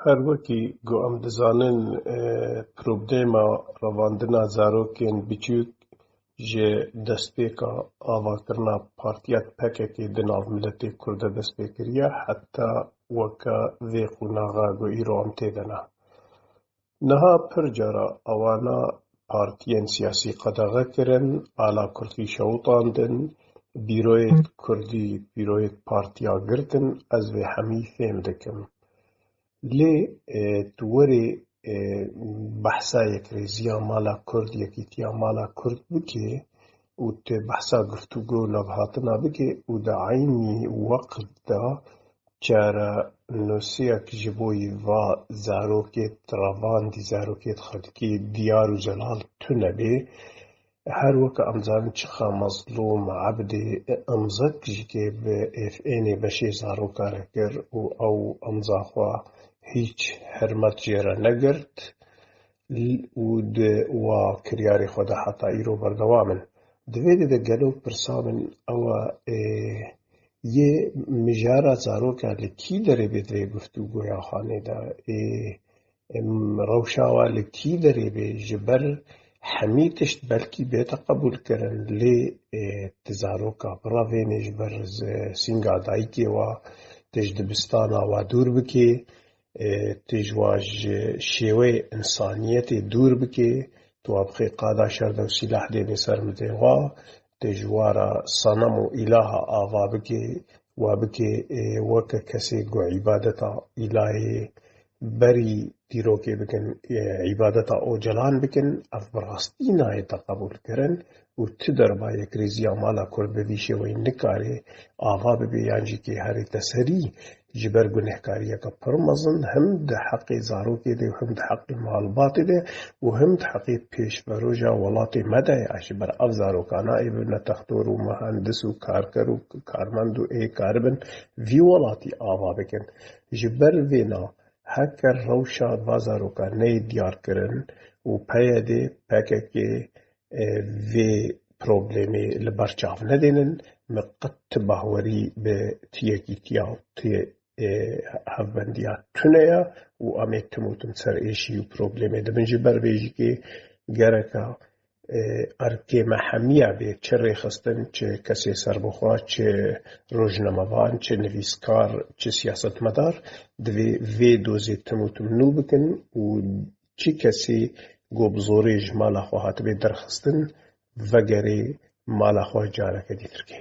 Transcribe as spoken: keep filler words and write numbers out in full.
Her wekî ku em dizanin, e, problema revandina zarokên biçûk ji destpêka avakirina partiya P K K di nav miletê Kurd de dest pê kiriye, heta weke vê qonaxa ku îro em tê de ne. Niha pir cara ewana partiyên siyasî qedexe kirin, ala kurdî şewitandin, bîroyêt kurdî, bîroyêt partiya girtin, ez vê hemî fêm dikim. Lê, e, tu werê, e, behsa yekrêziya mala kurd, yekîtiya mala kurd bikê û tu behsa girtûgo û levhatina bikê û di eynî weqt de çarenûsiyek ji bo yî va zarokêt revandî, zarokêt xwe dikê diyar û celal tune bê. Her weke em zanin çiqa mezlûm, ebdê, imzek jî kê bi êf ênê beşê zaroka re kir û ew imza xwe hîç hermet jê re negirt û di wa kiryarê xwe de heta îro berdewam in. Di vê de de gelo pirsa min ew e, ê, yê mijara zaroka li kî derê bê di vê guftûgoya xanê de, ê, em, rewşa wa li kî derê bê, ji ber hemî tişt belkî bête qebûlkirin, lê, ê, ti zaroka birevênê ji ber zi-, sînga dayikê wa, ti ji dibistana wa dûr bikê, ê, ti ji wa ji şêweyê însaniyetê dûr bikê, tu wa bixê qada şer de û sîlah dê bê ser midê wa, tu ji wa re senem û îlaha ava bikê, wa bikê, ê, weke kesê ku îbadeta îlahê berî dîrokê bikin, ê, îbadeta ocalan bikin, ev bi rastî nayête qebûlkirin û ti derba yekrêziya mala Kurd bi vî şêweyî nikare ava bibe yan jî kê herête serî ji ber gunehkariyeke pir mezin him di heqê zarokê de û him di heqê malbatê de û him di heqê pêşveroja welatê me de ye. Ji ber ev zarokana ê bibine textor û muhendis û karker û karmend û ê karibin vî welatî ava bikin. Ji ber vêna heke rewşa va zaroka neyê diyar kirin û P Y D, P K K, e, vê problemê li ber çav nedênin, min qet ti bahwerî bi ti yekîtiya û ti, e, hevbendiya tune ye û em ê tim û tim ser êşî û problemê dibin. Ji ber vê jî kê gereka, e, erkê me hemiya bê, çi rêxistin, çi kesê serbixwe, çi rojnamevan, çi nivîskar, çi siyasetmedar, divê vê dozê tim û tim nû bikin û çi kesê ku bi zorê ji mala xwe hatibê derxistin, vegerê mala xwe careke dîtirkê.